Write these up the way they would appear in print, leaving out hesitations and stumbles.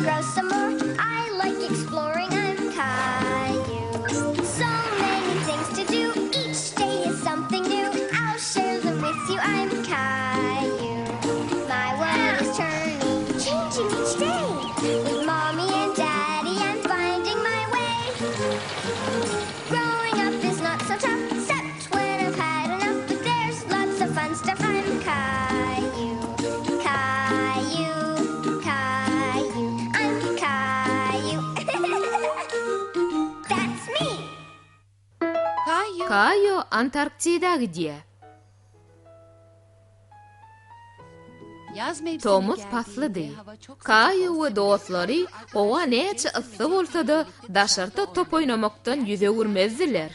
grow some more. I like exploring, I'm Caillou. So many things to do, each day is something new. I'll share them with you, I'm Caillou. My world is turning, changing each day. With mommy and daddy, I'm finding my way. Growing up is not so tough, except when I've had enough. But there's lots of fun stuff. I'm Caillou, Caillou, Caillou. I'm Caillou. That's me. Kaýo Antarktida gidýär. Tomus paslydy. Kaýo we dostlary howa näçe yssy bolsa-da, daşarda top oýnamakdan ýüz öwürmezdiler.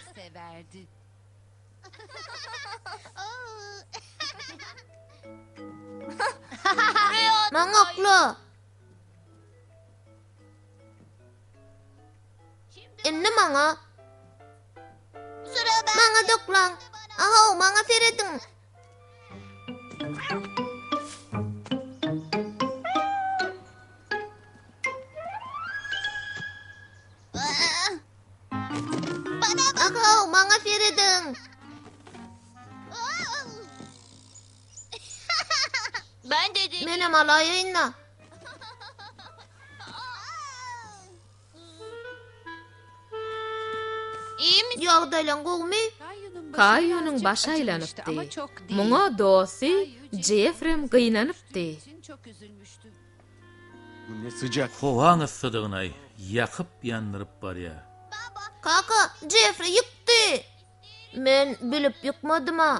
Maňa okla! Indi maňa. Maňa doklaň. Ahow, maňa serediň. Ahow, maňa serediň. Menem alaýyn-da. Ýagdaýlaň gowumy? Kaýunyň başy aýlanypdy. Muňa dosty Jeffrem gynanypdy. Howaň yssydygynaý, ýakyp-ýandyryp barýar. Kaka, Jeffri ýykdy! Men bilip ýykmadym-a.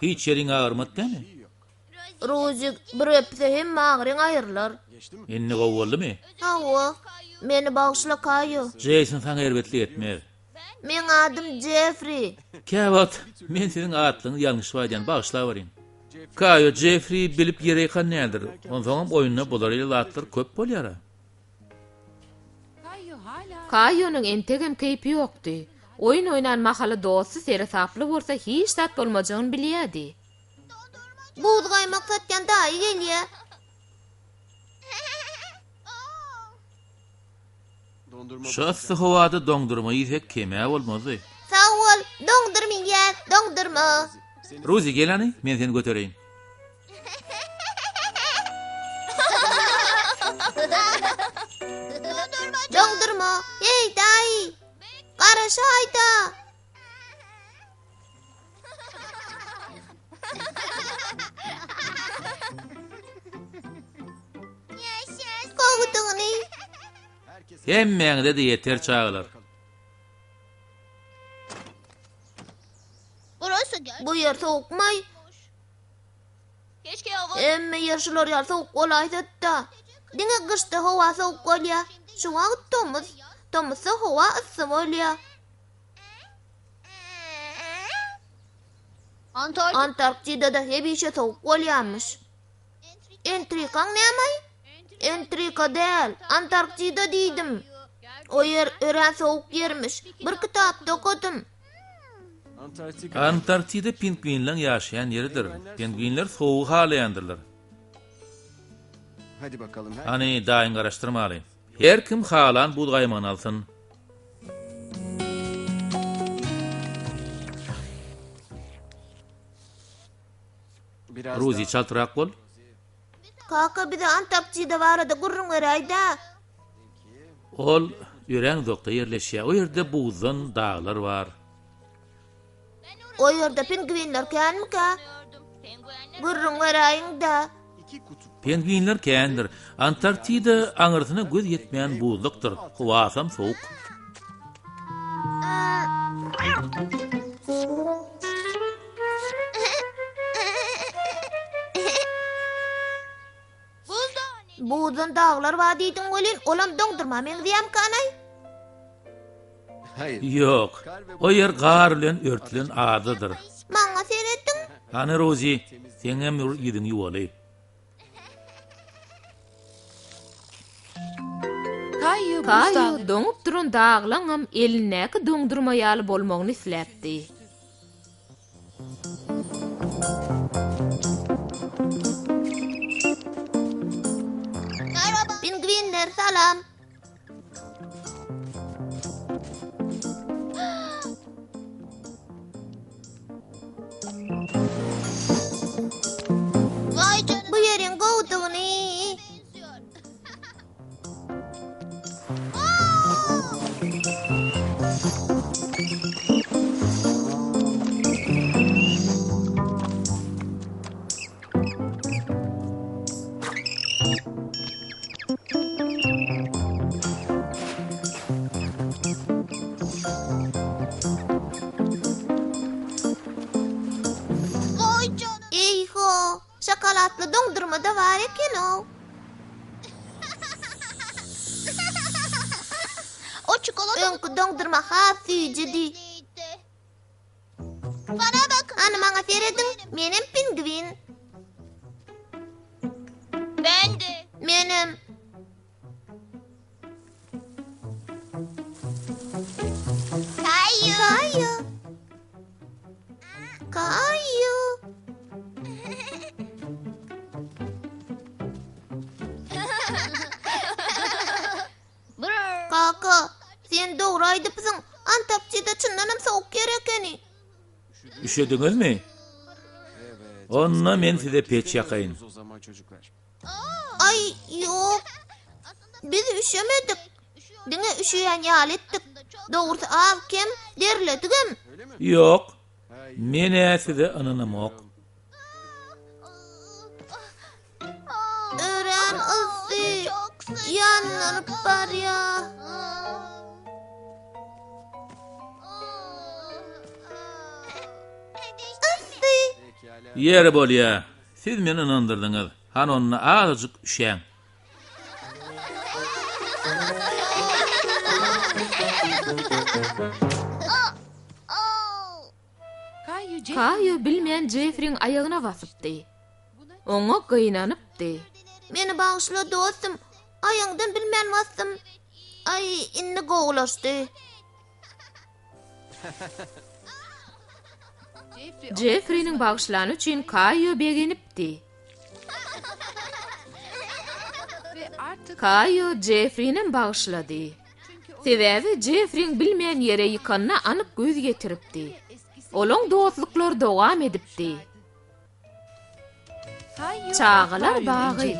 Hiç ýeriň agyrmady dämi? Ruzik bir öpse hemme agyryň aýrylar. Indi gowy boldumy? Hawa. Meni bagyşla Kaýo. Jeýson saňa erbetlik etmez. Meň adym Jeffri. Käwagt men siziň atlaryňyzy ýalňyşyp aýdýan, bagyşlaweriň. Kaýo, Jeffri bilip ýere ýykan däldir. Onsoňam oýunda bular ýaly zatlar köp bolýar-a. Kaýonyň entegem keýpi ýokdy. Oýun oýnan mahaly dosty seresaply bolsa hiç zat bolmajagyny bilýärdi. Buz gaýmak satýan daýy gelýä. Şu yssy howada doňdurma iýsek kem-ä bolmazdy. Sag bol, doňdurma iýýäs, doňdurma. Ruzi, gel hany, men seni götereýin. Doňdurma, heý, daýy! Garaşaý-da! Gowudygyny. Hemmäňize-de ýeter çagalar. Bu ýer sowukmaý? Hemme ýer şular ýaly sowuk bolaýsa-da. Diňe gyşda howa sowuk bolýar. Şu wagt tomus. Tomusda howa yssy bolýar. Antarktidada hemişe sowuk bolýarmyş. Entrikaň näme-aý? Entrika däl, Antarktida diýdim. O ýer örän sowuk ýermiş. Bir kitapda okadym. Antarktida pingwinleň ýaşaýan ýeridir. Pingwinler sowugy halaýandyrlar. Hany, daýyň garaşdyrmaly. Her kim halan buz gaýmagyny alsyn. Ruzi çaltrak bol. Kaka bize Antarktida barada gürrüň beräýdä. Ol örän uzakda ýerleşýär. O ýerde buzdan daglar bar. O ýerde pingwinler känmikä? Gürrüň beräýiň-dä. Pingwinler kändir. Antarktida aňyrsyna göz ýetmeýän buzlukdyr. Howasam sowuk. Buzdan daglar bar diýdiň welin, olam doňdurma meňzeýämikanaý? Ýok, o ýer gar bilen örtülen adadyr. Maňa serediň. Hany Rozi, seňem bir ýüzüňi ýuwaly. Kaýu doňup duran daglaňam elindäki doňdurma ýaly bolmagyny isläpdi. Pingwinler, salam! Bu ýeriň gowudygyny. Eý-ho, şokoladly doňdurma-da bar eken-ow. Öňki doňdurma has süýjüdi. Hany maňa serediň, menem pingwin. Menem. Kaýu. Kaýu. Kaýu. Kaka, sen dogry aýdypsyň. Antarktida çyndanam sowuk ýer ekeni. Üşediňizmi? Onda men size peç ýakaýyn. Aý, ýok. Biz üşemedik. Diňe üşeýän ýaly etdik. Dogrusy az-kem derledigem. Ýok. Men-ä size ynanamok. Örän yssy. Ýanlanyp barýa. Yssy. Ýeri bolýa. Siz meni ynandyrdyňyz. Hany onda azajyk üşäň. Kaýo bilmän Jeffriň aýagyna basypdy. Oňa gynanypdy. Meni bagyşla dostum, aýagyňdan bilmän basdym. Aý, indi gowulaşdy. Jeffriniň bagyşlany üçin Kaýo begenipdi. Kaýo Jeffrinem bagyşlady. Sebäbi Jeffriň bilmän ýere ýykanyna anyk göz ýetiripdi. Olaň dostluklary dowam edipdi. Çagalar bagy.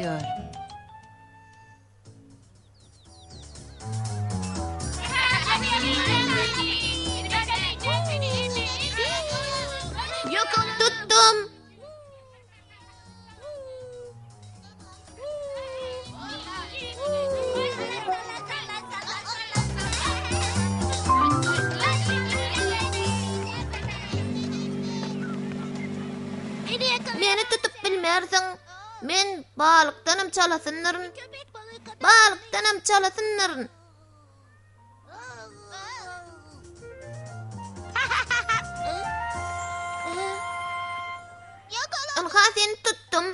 Tutdum. Meni tutup bilmersiň. Men balykdanam çalasyndyryn. Balykdanam çalasyndyryn. Ynha seni tutdum.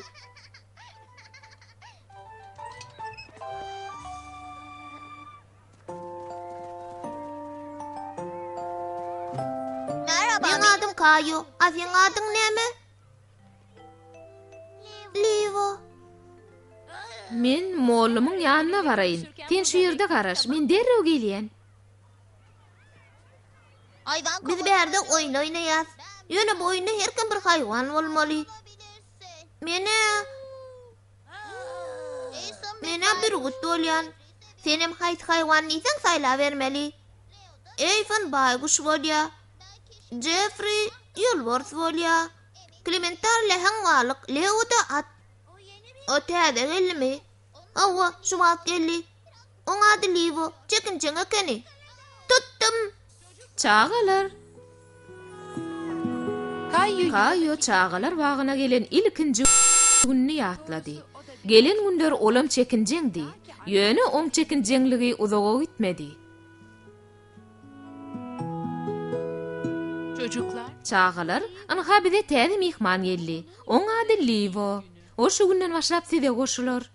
Meň adym Kaýu. A seň adyň näme? Liwo. Men mollumyň ýanyna baraýyn. Sen şu ýerde garaş, men derrew gelýän. Biz bärde oýun oýnaýas. Ýöne bu oýunda her kim bir haýwan bolmaly. Men-ä Men-ä bürgüt bolýan. Senem haýsy haýwan diýseň saýlabermeli. Eýfon baýguş bolýa. Jeffri ýolbars bolýa. Klementar läheň balyk, Leo-da at. O täze geldimi? Hawa, şu wagt geldi. Oň ady Liwo, çekinjeň ekeni. Tutdum! Çagalar! Kaýo çagalar bagyna gelen ilkinji gününi ýatlady. Gelen günler olam çekinjeňdi. Ýöne oň çekinjeňligi uzaga gitmedi. Çagalar, ynha bize täze myhman geldi. Oň ady Liwo. Ol şu günden başlap size goşular.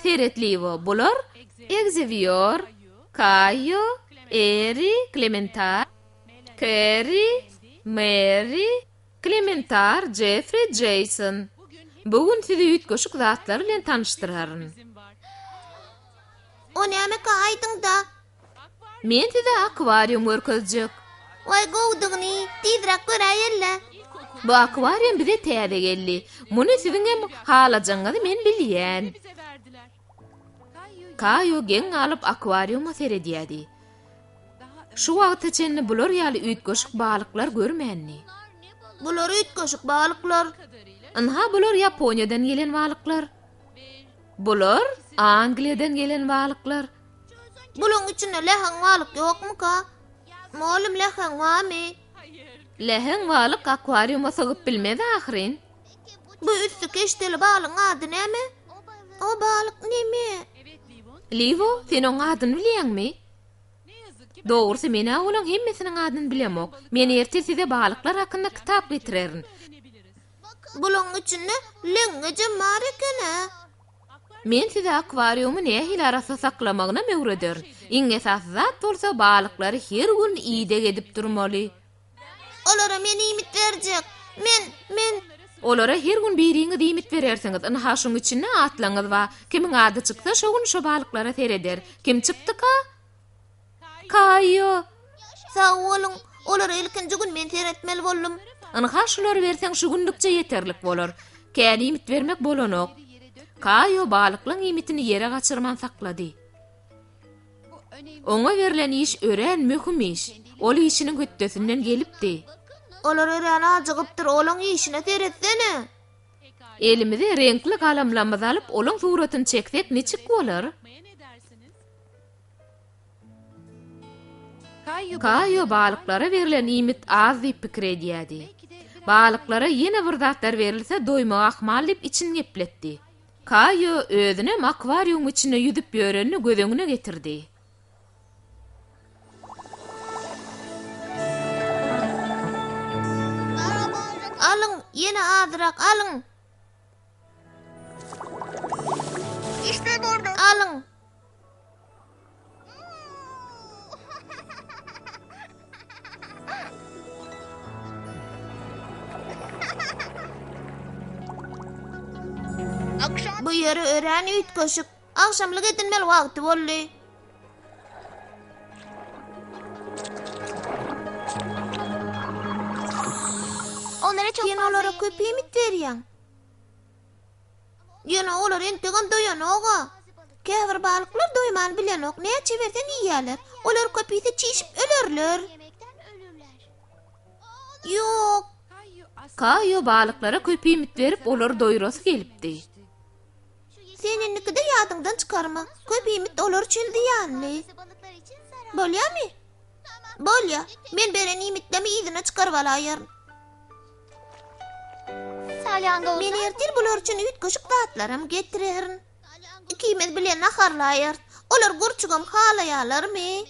Seret Liwo, bular Egzewýor, Kaýo, Eri, Klementar, Kerri, Meri, Klementar, Jeffri, Jeýson. Bu gün sizi üýtgeşik zatlar bilen tanyşdyraryn. O nämeka aýdyň-da. Men size akwarium görkezjek. Waý gowudygyny, tizräk göräýeli-le. Bu akwarium bize täze geldi. Muny siziňem halajagyňyzy men bilýän. Kaýo geň galyp akwariuma seredýärdi. Şu wagta çenli bular ýaly üýtgeşik balyklar görmändi. Bular üýtgeşik balyklar. Ynha bular Ýaponiýadan gelen balyklar. Bular Angliýadan gelen balyklar. Bulaň içinde läheň balyk ýokmuka? Mugallym läheň barmy? Läheň balyk akwariuma sygyp bilmez ahyryn. Bu üsti keşdeli balygyň ady näme? O balyk neme? Liwo, sen oň adyny bilýäňmi? Dogrusy men-ä olaň hemmesiniň adyny bilemok. Men ertir size balyklar hakynda kitap getirerin. Bulaň içinde leňňejem bar eken-ä. Men size akwariumy nähili arassa saklamagynam öwrederin. Iň esasy zat bolsa balyklary her gün ideg edip durmaly. Olara men iýmit berjek. Men, men. Olara her gün biriňiz iýmit berersiňiz. Ynha şuň içinde atlaňyz bar. Kimiň ady çyksa şo gün şo balyklara sereder. Kim çykdyka? Kaýo! Sag boluň. Olara ilkinji gün men seretmeli boldum. Ynha şulary berseň şu günlükçe ýeterlik bolar. Kän iýmit bermek bolanok. Kaýo balyklaň iýmitini ýere gaçyrman saklady. Oňa berlen iş örän möhüm iş. Ol işiniň hötdesinden gelipdi. Olar örän ajygypdyr, olaň işine seretsene. Elimize reňkli galamlamyzy alyp, olaň suratyny çeksek niçik bolar? Kaýo balyklara berlen iýmit az diýip pikir edýärdi. Balyklara ýene bir zatlar berilse doýmagy ahmal diýip içini gepletdi. Kaýo özünem akwariumyň içinde ýüzüp ýörenini göz öňüne getirdi. Alyň, ýene azrak alyň. Alyň. Bu ýeri örän üýtgeşik. Agşamlyk edinmeli wagty boldy. Sen olara köp iýmit berýäň. Ýöne olar entegem doýanok-a. Käbir balyklar doýman bilenok, näçe berseň iýýärler. Olar köp iýse çişip ölerler. Ýok. Kaýo balyklara köp iýmit berip, olary doýurasy gelipdi. Sen indikide ýadyňdan çykarma, köp iýmit olar üçin zyýanly. Bolýamy? Bolýa. Men beren iýmitlerimi yzyna çykaryp alaýaryn. Men ertir bular üçin üýtgeşik zatlaram getirerin. Ikimiz bile naharlaýarys. Olar gurçugam halaýarlarmy?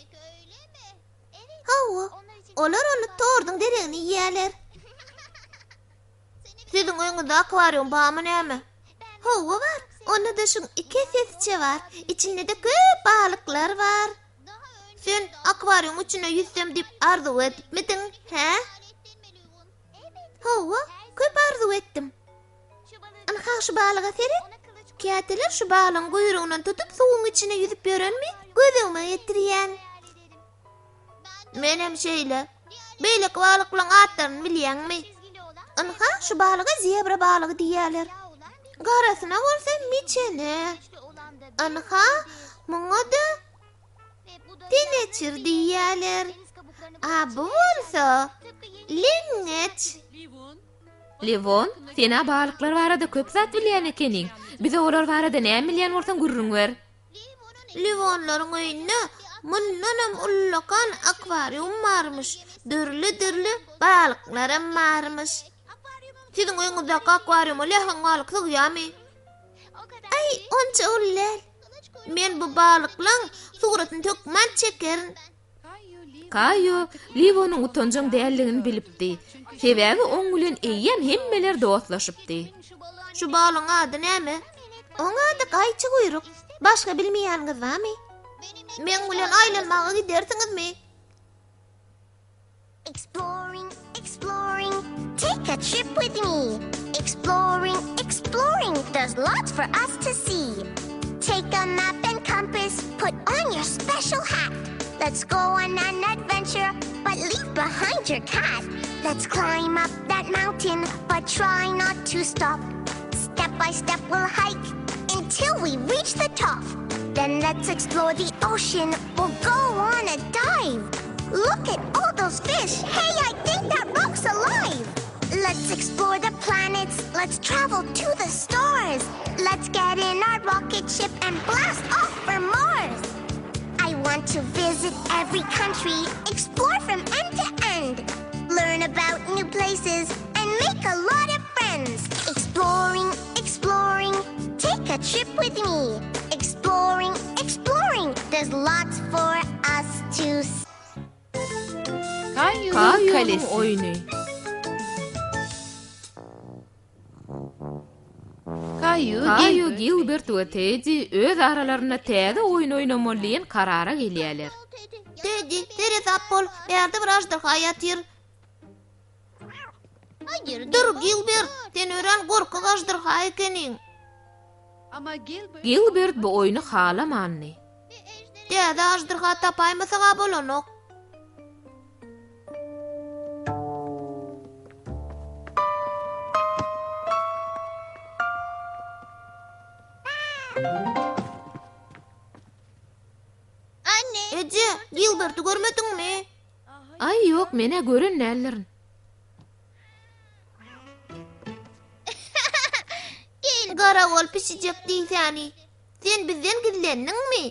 Hawa, olar ony torduň deregine iýýärler. Siziň öýüňizde akwarium barmy näme? Hawa bar. Onda-da şuň iki essesiçe bar. Içinde-de köp balyklar bar. Sen akwariumyň içinde ýüzsem diýip arzuw edipmidiň, hä? Hawa, köp arzuw etdim. Ynha şu balyga seret. Käteler şu balygyň guýrugyndan tutup suwuň içine ýüzüp ýörenimi göz öňüme getirýän. Menem şeýle. Beýleki balyklaryň atlaryny bilýäňmi? Ynha şu balyga zebra balygy diýýärler. Garasyna bolsa miçene. Ynha muňa-da Teneçir diýýärler. A bu bolsa leňňeç. Lewon, sen-ä balyklar barada köp zat bilýän ekeniň. Bize olar barada näme bilýän bolsaň gürrüň ber. Liwonlaryň öýünde mundanam ullakan akwarium barmyş. Dürli-dürli balyklaram barmyş. Siziň öýüňizdäki akwariuma läheň balyk sygýarmy? Aý, onça uly däl. Men bu balyklaň suratyny hökman çekerin. Kaýo Liwonyň utanjaň däldigini bilipdi. Sebäbi oň bilen eýýäm hemmeler dostlaşypdy. Şu balygyň ady näme? Oň ady gaýçy guýruk. Başga bilmeýäniňiz barmy? Meň bilen aýlanmaga gidersiňizmi? Exploring, exploring, take a trip with me. Exploring, exploring, there's lots for us to see. Take a map and compass, put on your special hat. Let's go on an adventure, but leave behind your cat. Let's climb up that mountain, but try not to stop. Step by step we'll hike until we reach the top. Then let's explore the ocean, we'll go on a dive. Look at all those fish. Hey, I think that rock's alive. Let's explore the planets. Let's travel to the stars. Let's get in our rocket ship and blast off for Mars. I want to visit every country, explore from end to end, learn about new places, and make a lot of friends. Exploring, exploring, take a trip with me. Exploring, exploring, there's lots for us to see. Kaýunyň oýny. Kaýu, Gilbert we Teddi öz aralarynda täze oýun oýnamaly diýen karara gelýärler. Teddi, seresap bol, bärde bir aždarha ýatyr. Dur, Gilbert, sen örän gorkak aždarha ekeniň. Gilbert bu oýny halamandy. Täze aždarha tapaýmasak-a bolanok. Eje, Gilberti görmediňmi? Aý, ýok, men-ä gören däldirin. Garagol pişijek diýsäni. Sen bizden gizlendiňmi?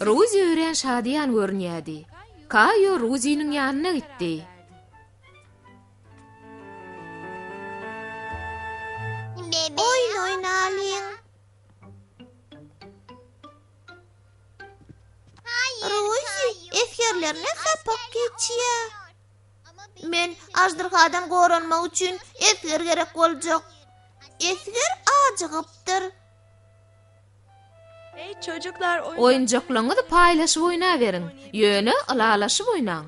Ruzi örän şadyýan görünýärdi. Kaýo Ruziniň ýanyna gitdi. Oýun oýnalyň. Ruzi esgerlerine sapak geçýär. Men aždarhadan goranmak üçin esger gerek boljak. Esger ajygypdyr. Oýunjaklaryňyzy paýlaşyp oýnaberiň, ýöne ylalaşyp oýnaň.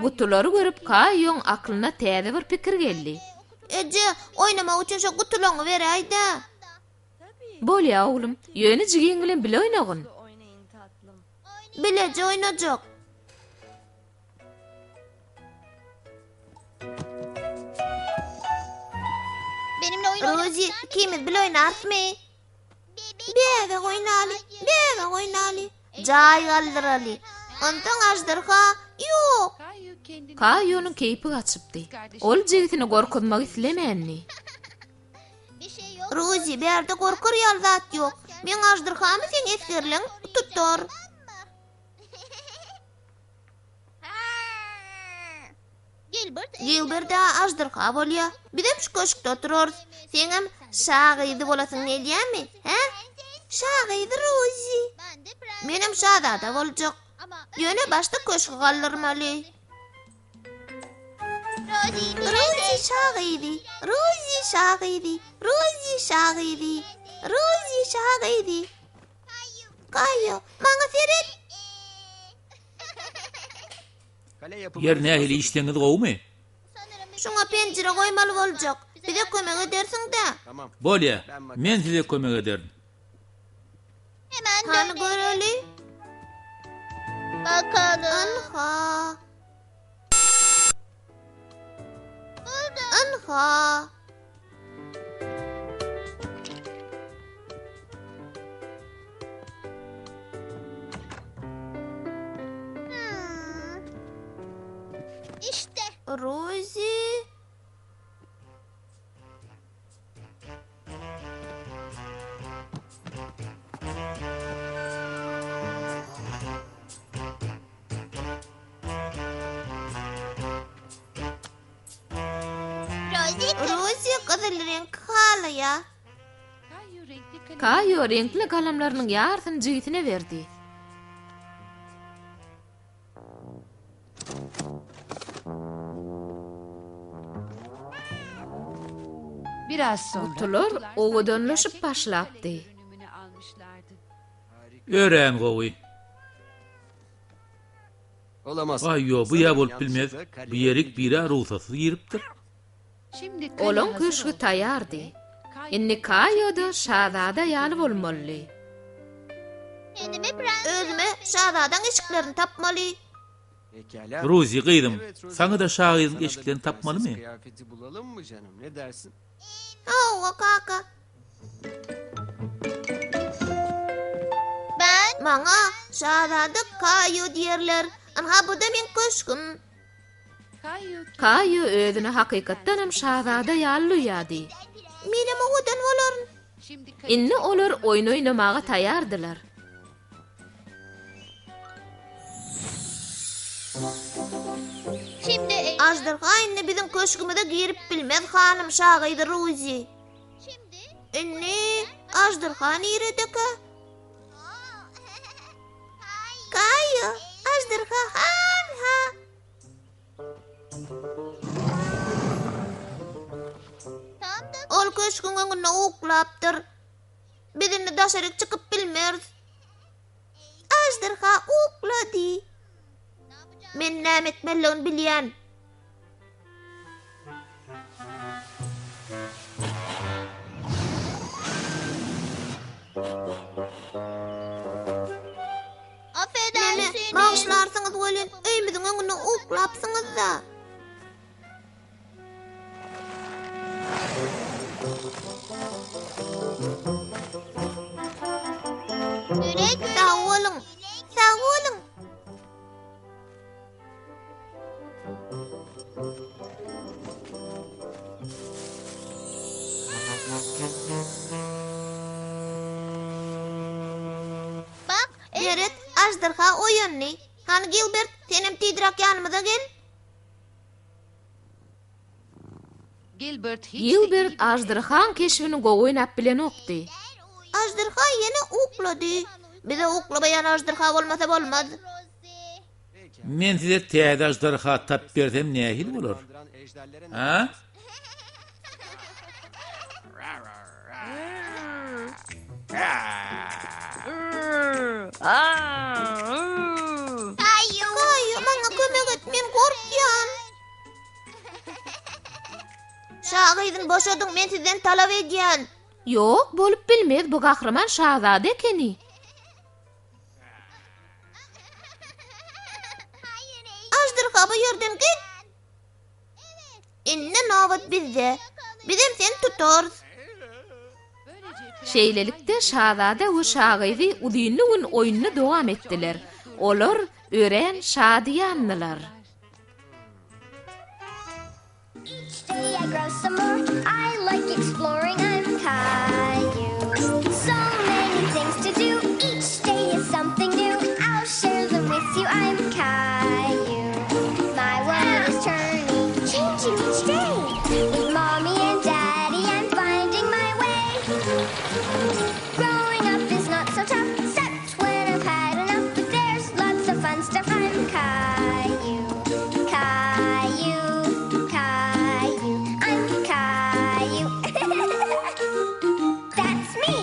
Gutulary görüp Kaýoň aklyna täze bir pikir geldi. Eje, oýnamak üçin şo gutulaňy beräý-dä. Bolýa, oglum, ýöne jigiň bilen bile oýnagyn. Bileje oýnajak. Rozi, ikimiz bile oýnarysmy? Bäbek oýnaly, bäbek oýnaly. Jaý galdyraly. Onsoň aždarha ýok. Kaýonyň keýpi gaçypdy. Ol jigisini gorkuzmak islemändi. Rozi, bärde gorkar ýaly zat ýok. Meň aždarhamy seň esgerleň tutar. Gilbert-ä aždarha bolýa. Bizem şu köşkde oturarys. Seňem şa gyzy bolasyň gelýämi, hä? Şa gyzy Rozi. Menem şazada boljak. Ýöne başda köşgi galdyrmaly. Rozi şa gyzy, Rozi şa gyzy, Rozi şa gyzy, Rozi şa gyzy. Kaýo, maňa seret! Ýer nähili işleňiz gowumy? Şuňa penjire goýmaly boljak. Bize kömek edersiň-dä? Bolýa, men size kömek ederin. Hany göreli. Ynha. Ynha. İşte. Rozi. Rozi gyzyl reňki halaýar. Kaýo reňkli galamlarynyň ýarysyny jigisine berdi. Gutular owadanlaşyp başlapdy. Örän gowy. Aý ýok, bu ýa bolup bilmez. Bu ýerik biri rugsatsyz giripdir. Olaň köşgi taýýardy. Indi Kaýo-da şazada ýaly bolmalydy. Özüme şazadaň eşiklerini tapmaly. Ruzi, gyzym, saňa-da şa gyzyň eşiklerini tapmalymy? Hawa, kaka. Maňa şazada Kaýo diýerler. Ynha, bu-da meň köşgüm. Kaýo özüni hakykatdanam şazada ýaly duýýardy. Menem owadan bolaryn. Indi olar oýun oýnamaga taýýardylar. Aždarha indi biziň köşgümize girip bilmez, hanym şa gyzy Ruzi. Indi aždarha niredekä? Kaýo, aždarha han-ha. Ol köşgüň öňünde uklapdyr. Biz indi daşaryk çykyp bilmeris. Aždarha uklady. Men näme etmelidigini bilýän. Meni bagyşlarsyňyz welin, öýümiziň öňünde uklapsyňyz-da. Sag boluň, sag boluň. Seret, aždarha oýandy. Hany Gilbert, senem tizräk ýanymyza gel. Gilbert aždarhaň keşbini gowy oýnap bilenokdy. Aždarha ýene uklady. Bize uklamaýan aždarha bolmasa bolmaz. Men size täze aždarha tapyp bersem nähili bolar? A? Kaýo, maňa kömek et, men gorkýan. Şa gyzyny boşadyň, men sizden talap edýän. Ýok, bolup bilmez, bu gahryman şazada ekeni. Aždarha bu ýerden git. Indi nobat bizde. Bizem seni tutarys. Şeýlelikde, şazada we şa gyzy uzynly gün oýnuny dowam etdiler. Olar örän şadyýandylar. Each day I grow some more. I like exploring. I'm Caillou. So many things to do. Each day is something new. I'll share them with you. I'm Caillou. My world is turning, changing each day. With mommy and daddy, I'm finding my way. Growing up is not so tough, except when I've had enough. But there's lots of fun stuff. I'm Caillou, Caillou, Caillou. I'm Caillou. That's me.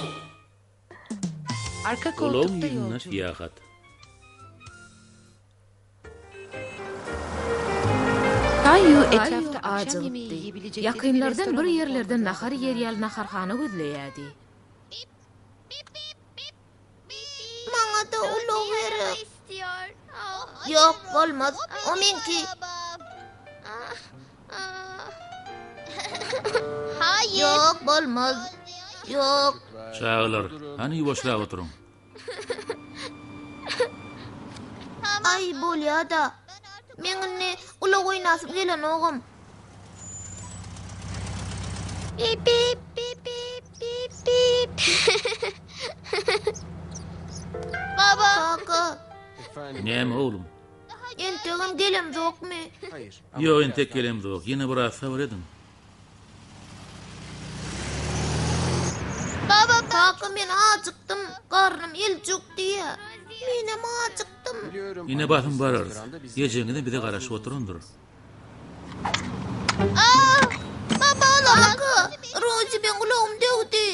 Arka Ulag koltukta yzyna yolculuk. syýahat. Kaýu Kaýu etrafda akşam yemeği ajygypdy. yiyebilecekleri bir Ýakynlardan bir restoran olup ýerlerden olmadığını nahar iýer ýaly naharhana gözleýärdi. Maňa-da ulag gerek. Ýok, bolmaz. O meňki. Ýok, bolmaz. Ýok. Çagalar, hany ýuwaşrak oturyň. Aý, bolýa-da. Meň indi ulag oýnasym gelenogam. Bip bip bip bip bip bip. Baba. Kaka. Näme oglum? Entegem gelemzokmy? Ýok, entek gelemzok. Ýene biraz sabyr ediň. Baba, kaka men ajykdym, garnym eljuk diýýär. Menem ajykdym. Ine basym bararys. Ejeňizem bize garaşyp oturandyr. Kaka, Rozy meň gulagym döwdi.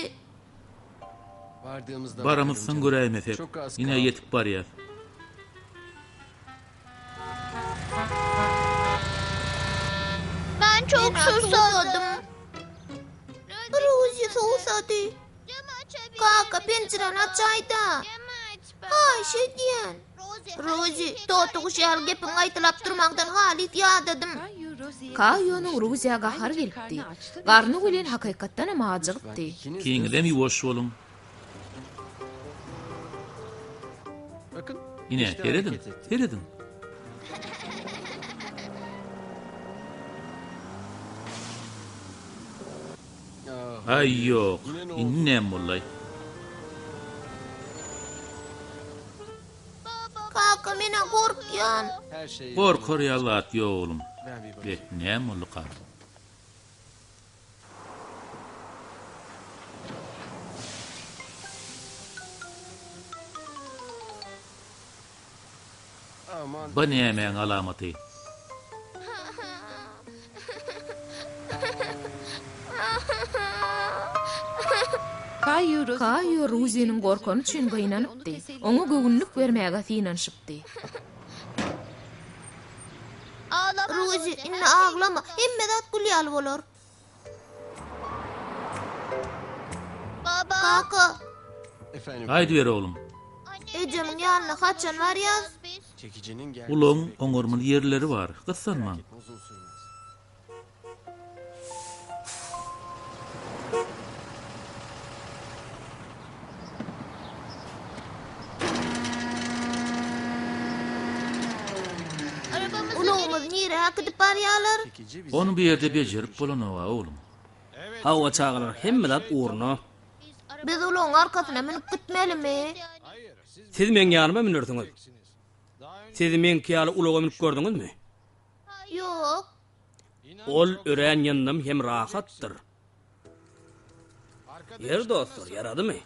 Baramyzsoň göräýmesek. Ine ýetip barýas. Ben çok Men susadım. Rozy suwsady. Kaka, penjiräni açaý-da. Haýyş edýän. Rozi, totyguş ýaly gepiňi gaýtalap durmaňdan halys ýadadym. Kaýonyň Ruziýa gahary gelipdi. Garny welin hakykatdanam ajygypdy. Ikiňizem ýuwaş boluň. Ine, serediň, serediň. Aý, ýok, indi näme boldy-aý? Kaka, men-ä gorkýan. Gorkar ýaly zat ýok, oglum. Be, näme bolduka? Bu nämäň alamaty? Kaýo Ruziniň gorkany üçin gynanypdy, oňa göwünlik bermäge synanyşypdy. Ruzi, indi aglama, hemme zat gül ýaly bolar. Kaka. Aýdyber oglum. Ejemiň ýanyna haçan barýas? Ulagyň oňarmaly ýerleri bar, gyssanmaň. Ulagymyzy nirä äkidip barýarlar? Ony bu ýerde bejerip bolanok-a, oglum. Hawa, çagalar, hemme zat ugruna. Biz ulagyň arkasyna münüp gitmelimi? Siz meň ýanyma münersiňiz. Siz meňki ýaly ulaga münüp gördüňizmi? Ýok. Ol örän ýyndam hem rahatdyr. Ýeri dostlar, ýaradymy?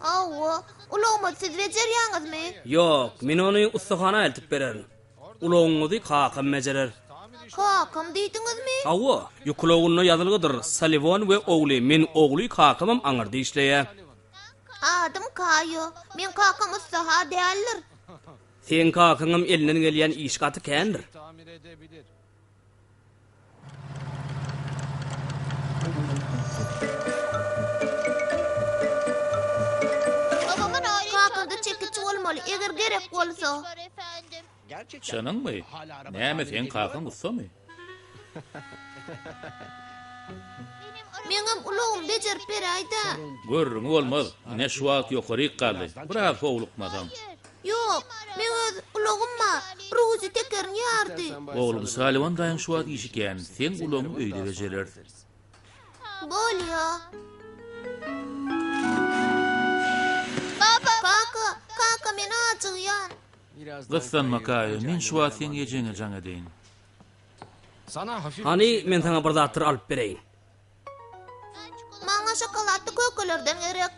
Hawa, ulagymyzy siz bejerýäňizmi? Ýok, men ony ussahana eltip bererin. Ulagyňyzy kakam bejerer. Kakam diýdiňizmi? Hawa, ýük ulagynda ýazylgydyr, Saliwon we ogly, men ogly kakamam aňyrda işleýär. Adym Kaýo. Meň kakam ussaha däldir. Seň kakaňam elinden gelýän iş gaty kändir. Kakamda çekiç bolmaly, eger gerek bolsa. Çynyňmy? Näme seň kakaň ussamy? Meňem ulagym bejerip beräýdä. Gürrüňi bolmaz. Ine şu wagt ýokaryk galdy. Biraz howlukmasaň. Ýok, meň öz ulagym bar. Ruzi tekerini ýardy. Oglum, Saliwan daýyň şu wagt işi kän. Seň ulagyňy öýde bejereris. Bolýa. Kaka, kaka men ajygýan. Gyssanma Kaýo, men şu wagt seň ejeňe jaň edeýin. Hany, men saňa bir zatlar alyp bereýin. Maňa şokoladly kökelerden gerek.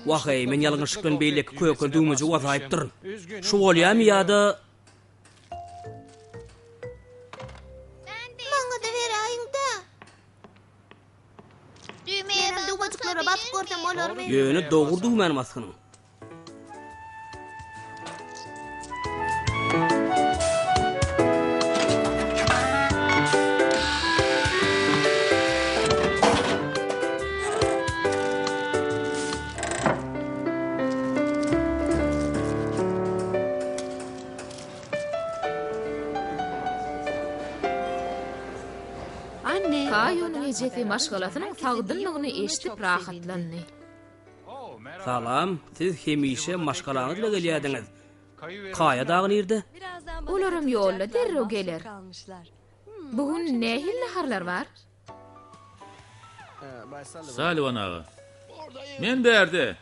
Wah-eý, men ýalňyşlyk bilen beýleki köke düwmejigi basaýypdyryn. Şu bolýamy ýa-da... Maňa-da beräýiň-dä. Menem düwmejikleri basyp görsem bolarmy? Ýöne dogry düwmäni basgynyň. Kaýonyň ejesi maşgalasynyň sagdynlygyny eşidip rahatlandy. Salam, siz hemişe maşgalaňyz bilen gelýärdiňiz. Kaýa dagy nirde? Olaram ýolda derrew geler. Bu gün nähili naharlar bar? Saliwan aga. Men bärde.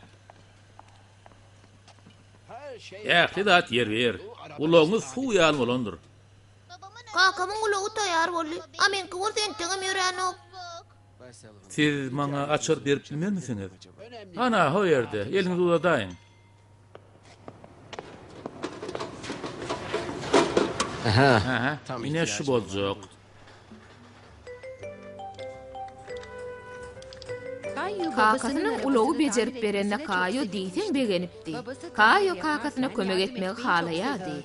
Ähli zat ýerbe-ýer. Ulagyňyz suw ýaly bolandyr. Kakamyň ulagy taýýar boldy, a meňki bolsa entegem ýöränok. Siz maňa açar berip bilmezmisiňiz? Ana, ho ýerde, eliňizi uzadaýyň. Aha, ine şu boljak. Kakasynyň ulagy bejerip berenine Kaýo diýseň begenipdi. Kaýo kakasyna kömek etmegi halaýardy.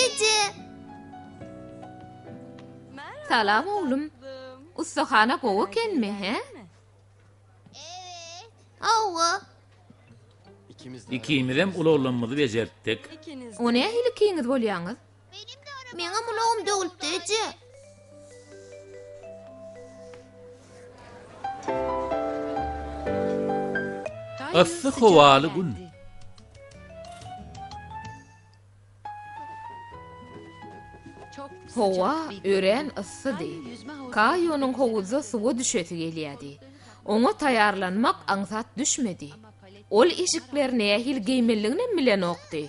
Eje! Salam oglum. Ussahana gowy ekenmi, hä? Hawa. Ikimizem ulaglarymyzy bejertdik. O nähili ikiňiz bolýaňyz? Meňem ulagym döwülipdi, eje. Yssy howaly gün. Howa örän yssydy. Kaýonyň howuzda suwa düşesi gelýärdi. Oňa taýýarlanmak aňsat düşmedi. Ol eşikleri nähili geýmelidiginem bilenokdy.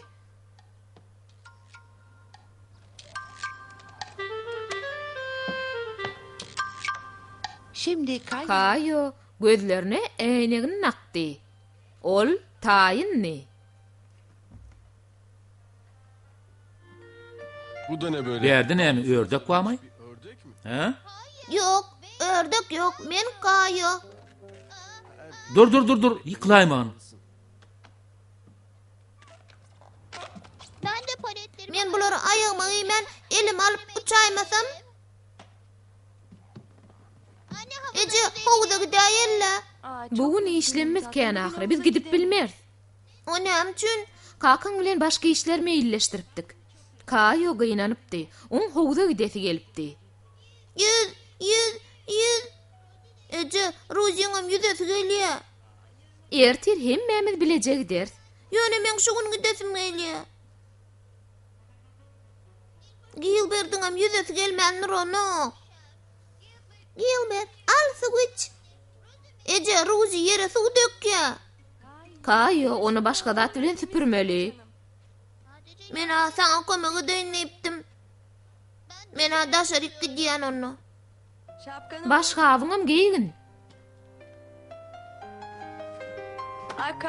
Kaýo gözlerine äýnegini dakdy. Ol taýyndy. Bärde näme, ördek barmy? Hä? Ýok, ördek ýok, men Kaýo. Dur, dur, dur, dur, ýykylaýman. Men bulary aýagyma geýmän, elime alyp uçaýmasam. Eje, howuza gidäýeli-le. Bu gün işlemimiz kän ahyry, biz gidip bilmeris. O näme üçin? Kakaň bilen başga işler meýilleşdiripdik. Kaýo gynanypdy. Oň howza gidesi gelipdi. Ýüz, ýüz, ýüz. Eje, Ruziňem ýüzesi gelýä. Ertir hemmämiz bileje gideris. Ýöne meň şu gün gidesim gelýä. Gilberdiňem ýüzesi gelmän duranok. Gilbert, al suw iç. Eje, Ruzi ýere suw dökýä. Kaýo, ony başga zat bilen süpürmeli. Men-ä saňa kömek edeýin diýipdim. Men-ä daşaryk gidýän onda. Başgabyňam geýgin.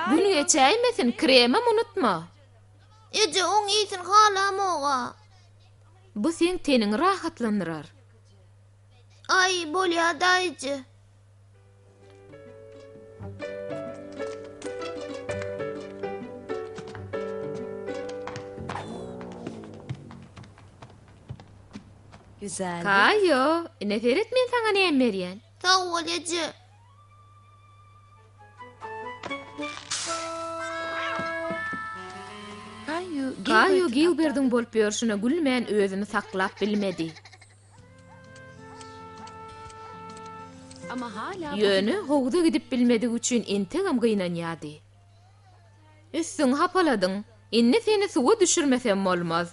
Gün geçäýmesin, kremem unutma. Eje, oň ysyn halamog-a. Bu seň teniňi rahatlandyrar. Aý, bolýa-da, eje. Kaýo, ine seret men saňa näme berýän. Sag bol eje. Kaýo Gilberdiň bolup ýörşüne gülmän özüni saklap bilmedi. Ýöne howza gidip bilmedigi üçin entegem gynanýardy. Üstüňi hapaladyň, indi seni suwa düşürmesem bolmaz.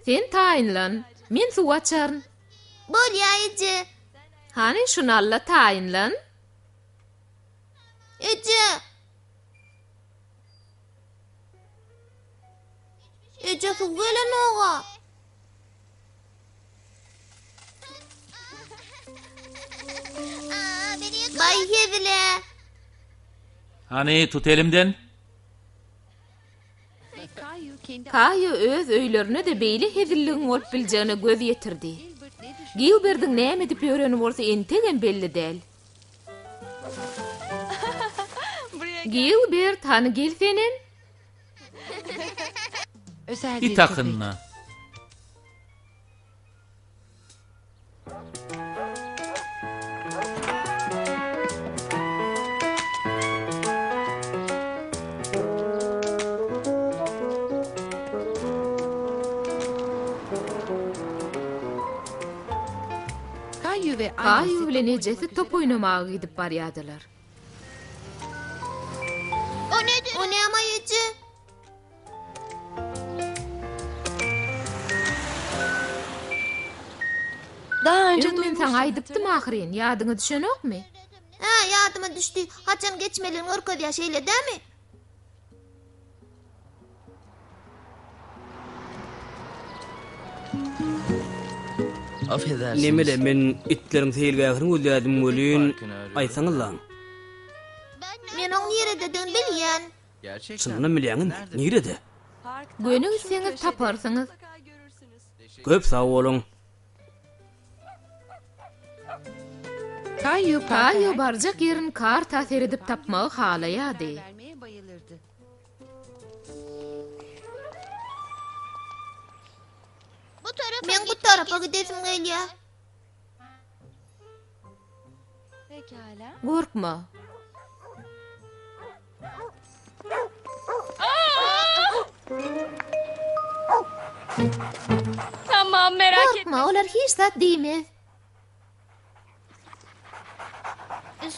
Sen taýynlan, men suw açaryn. Bolýa eje. Hany şuny al-da taýynlan. Eje! Eje suw gelenok-a. Baý hezile. Hany tut elimden. Kaýo öz öýlerine-de beýle hezilligiň bolup biljegine göz ýetirdi. Gilberdiň näme edip ýöreni bolsa entegem belli däl. Gilbert, hany gel senem. It hakynda. Kaýu bilen ejesi top oýnamaga gidip barýardylar. O näme eje? Öň men saňa aýdypdym ahyryn, ýadyňa düşenokmy? Hä, ýadyma düşdi. Haçan geçmelidigini görkezýär, şeýle dälmi? Nemele, men itleriň seýilgähini gözleýärdim welin, aýtsaňyzlaň. Men oň nirededigini bilýän. Çyndanam bilýäňizmi? Nirede? Göni gitseňiz taparsyňyz. Köp sag boluň. Kaýo barjak ýerini karta seredip tapmagy halaýardy. Meň bu tarapa gidesim gelýär. Gorkma. Tamam merak etme. Gorkma, olar hiç zat diýmez.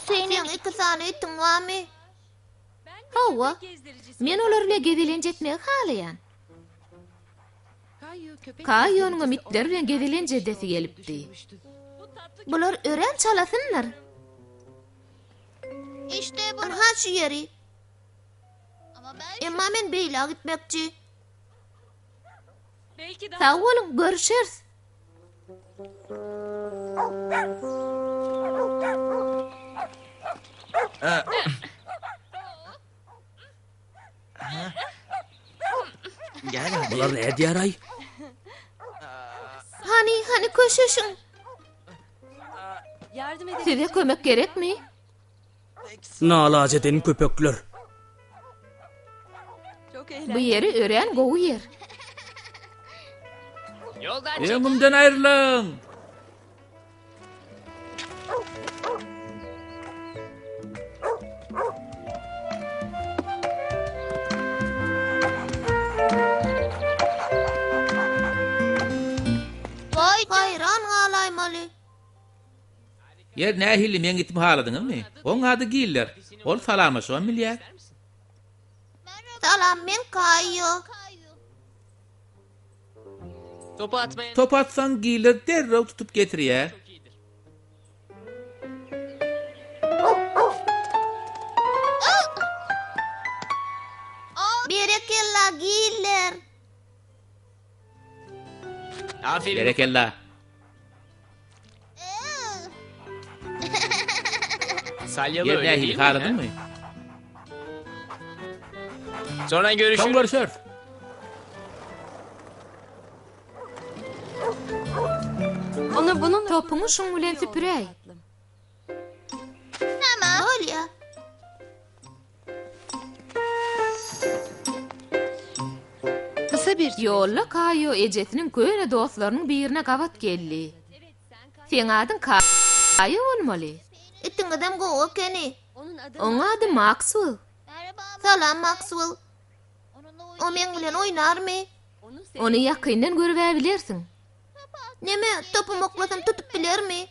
Seň iki sany itiň barmy? Hawa. Men olar bilen gezelenç etmegi halaýan. Kaýonyňam itler bilen gezelenç edesi gelipdi. Bular örän çalasyndyr. Ynha şu ýeri. Emma men beýlä gitmekçi. Sag boluň, görüşeris. Bular nädýär-aý? Hany, hany köşeşiň. Size kömek gerekmi? Nalaç eden köpekler. Bu ýeri örän gowy ýer. Öňümden aýrylyň! Haýran galaýmaly. Ýer nähili, meň itimi haladyňyzmy? Oň ady Giller. Ol salamlaşybam bilýär. Salam, men Kaýo. Top atsaň Giller derrew tutup getirýär. Berekella, Giller. Berekella. Salyalı Ýer öyle nähili, değil mi? haladyňmy? Sonra Soň görüşürüz. görüşeris. Onu bununla Topuňy şuň bilen süpüräý. Bolýa. Kısa bir Ýolda Kaýo ejesiniň köne dostlarynyň birine gabat geldi. Seň adyň Kaýo bolmaly. Itiňizem gowy ekeni. Oň ady Makswel. Salam, Makswel. O meň bilen oýnarmy? Ony ýakyndan görüb-ä bilersiň. Neme, topum oklasam tutup bilermi?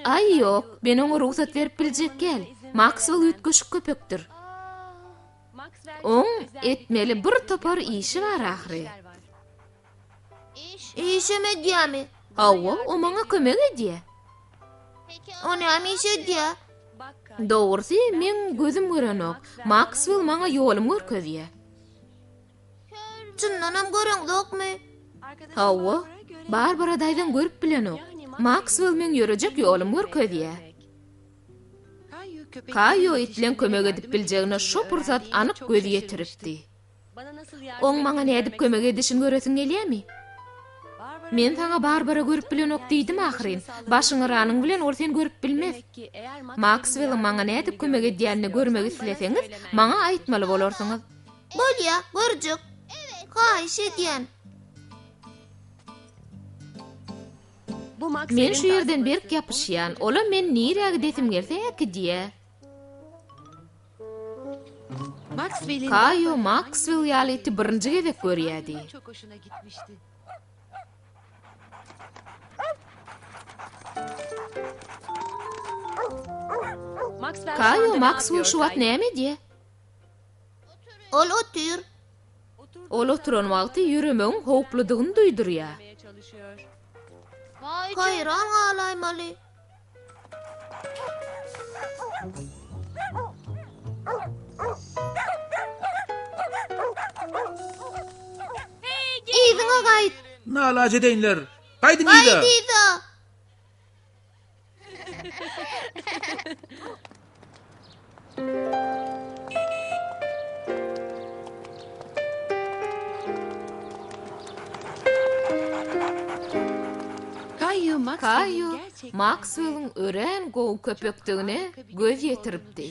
Aý, ýok, men oňa rugsat berip biljek däl. Makswel üýtgeşik köpekdir. Oň etmeli bir topar işi bar ahyry. Işem edýärmi? Hawa, o maňa kömek edýär. O näme iş edýär? Dogrusy, meň gözüm görenok. Makswel maňa ýolumy görkezýär. Çyndanam göreňzokmy? Hawa, Barbara daýzaň görüp bilenok. Makswel meň ýörejek ýolumy görkezýär. Kaýo itleň kömek edip biljegine şo pursat anyk göz ýetiripdi. Oň maňa nädip kömek edişini göresiň gelýärmi? Men saňa Barbara görüp bilenok diýdim ahyryn. Başyňy yranyň bilen ol seni görüp bilmez. Maksweliň maňa nädip kömek edýänini görmek isleseňiz, maňa aýtmaly bolarsyňyz. Bolýa, görjek. Haýyş edýän. Men şu ýerden berk ýapyşýan, olam meni nirä gidesim gelse äkidýä. Kaýo Makswel ýaly iti birinji gezek görýärdi. Kaýo Makswel şu wagt näme edýär? Ol otyr. Ol oturan wagty ýöremegiň howpludygyny duýdurýar. Haýran galaýmaly. Yzyňa gaýt. Nalaç edeýinler. Gaýdyň yza. Gaýt yza. Kaýu Makswelliň örän gowy köpekdigine göz ýetiripdi.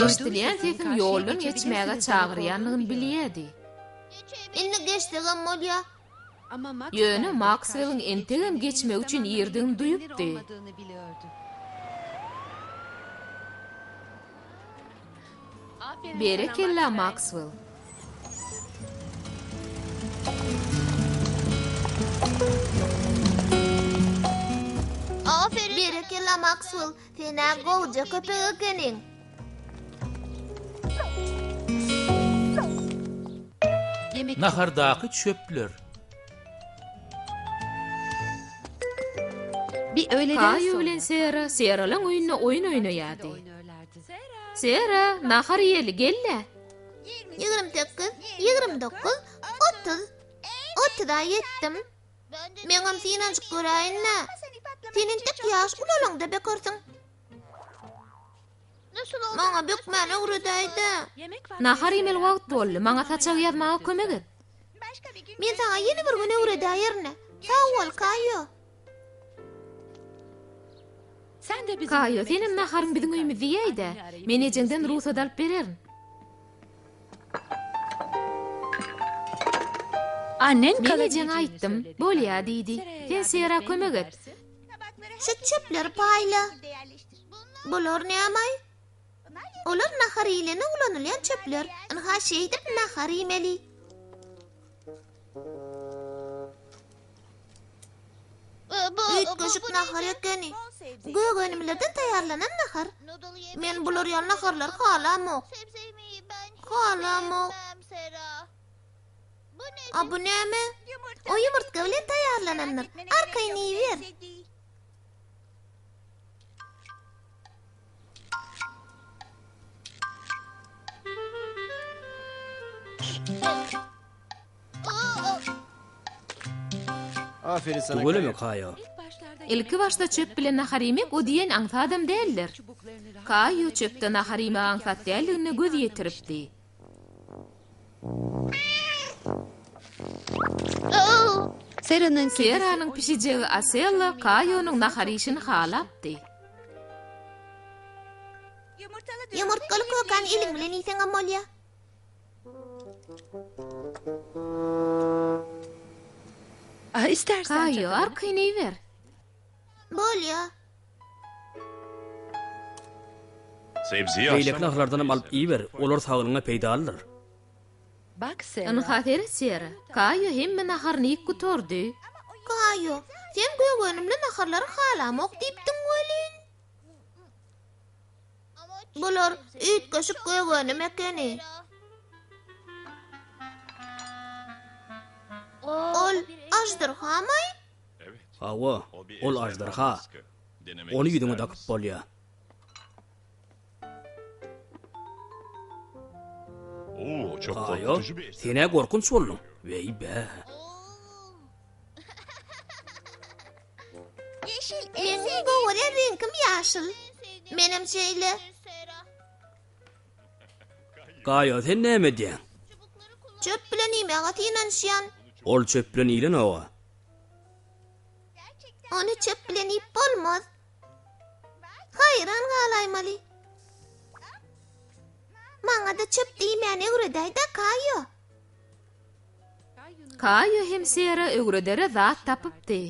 Eşidilýän sesiň ýoldan geçmäge çagyrýandygyny bilýärdi. Indi geçsegem bolýar. Ýöne Makswelliň entegem geçmegi üçin irdigini duýupdy. Berekella, Makswell! Aferin. Berekella, Makswell! Sen-ä gowja köpek ekeniň. Nahardaky çöpler. Kaýu bilen Sera Seralaň öýünde oýun oýnaýardy. Sera, nahar iýeli, gel-le! 28, 29, 30. Otuza ýetdim. Meňem synanyşyp göräýin-dä. Sen entek ýaş, ulalaňda bekersiň. Maňa bökmäni öwredäý-dä. Nahar iýmeli wagt boldy, maňa saçagy ýazmaga kömek et. Men saňa ýene bir gün öwredäýerin. Sag bol, Kaýo. Kaýo, senem naharyňy biziň öýümizde iýäý-dä. Men ejeňden rugsat alyp bererin. Men ejeňe aýtdym, bolýa diýdi. Sen Sera kömek et. Şu çöpleri paýla. Bular näme-aý? Olar nahar iýlende ulanylýan çöpler. Ynha şeýdip nahar iýmeli. Üýtgeşik nahar ekeni. Gök önümlerden taýýarlanan nahar. Men bular ýaly naharlary halamok. Halamok. A bu näme? O ýumurtga bilen taýýarlanandyr. Arkaýyn iýiber. Tüweleme, Kaýo. Ilki başda çöp bilen nahar iýmek o diýen aňsadam däldir. Kaýo çöpde nahar iýmek aňsat däldigine göz ýetiripdi. Seranyň pişijegi Asella Kaýonyň nahar iýşini halapdy. Ýumurtgaly kökäni eliň bilen iýseňem bolýar. Kaýo, arkaýyn iýiber. Bolýar. Beýleki naharlardanam alyp iýiber, olar saglygyňa peýdalydyr. Ynha seret, Sera, Kaýo hemme naharyny iýip gutardy. Kaýo, sen gök önümli naharlary halamok diýipdiň welin. Bular üýtgeşik gök önüm ekeni. Ol aždarhamaý? Hawa, ol aždarha. Ony ýüzüňe dakyp bolýar. Kaýo, sen-ä gorkunç bolduň. Weý bä. Meniň gowy reňkim ýaşyl. Menem şeýle. Gaýa, sen näme edýäň? Çöp bilen iýmäge synanyşýan. Ol çöp bilen iýlen-owa. Ony çöp bilen iýip bolmaz. Haýran galaýmaly. Maňa-da çöp diýmäni öwredäý-dä, Kaýo. Kaýo hem Sera öwredere zat tapypdy.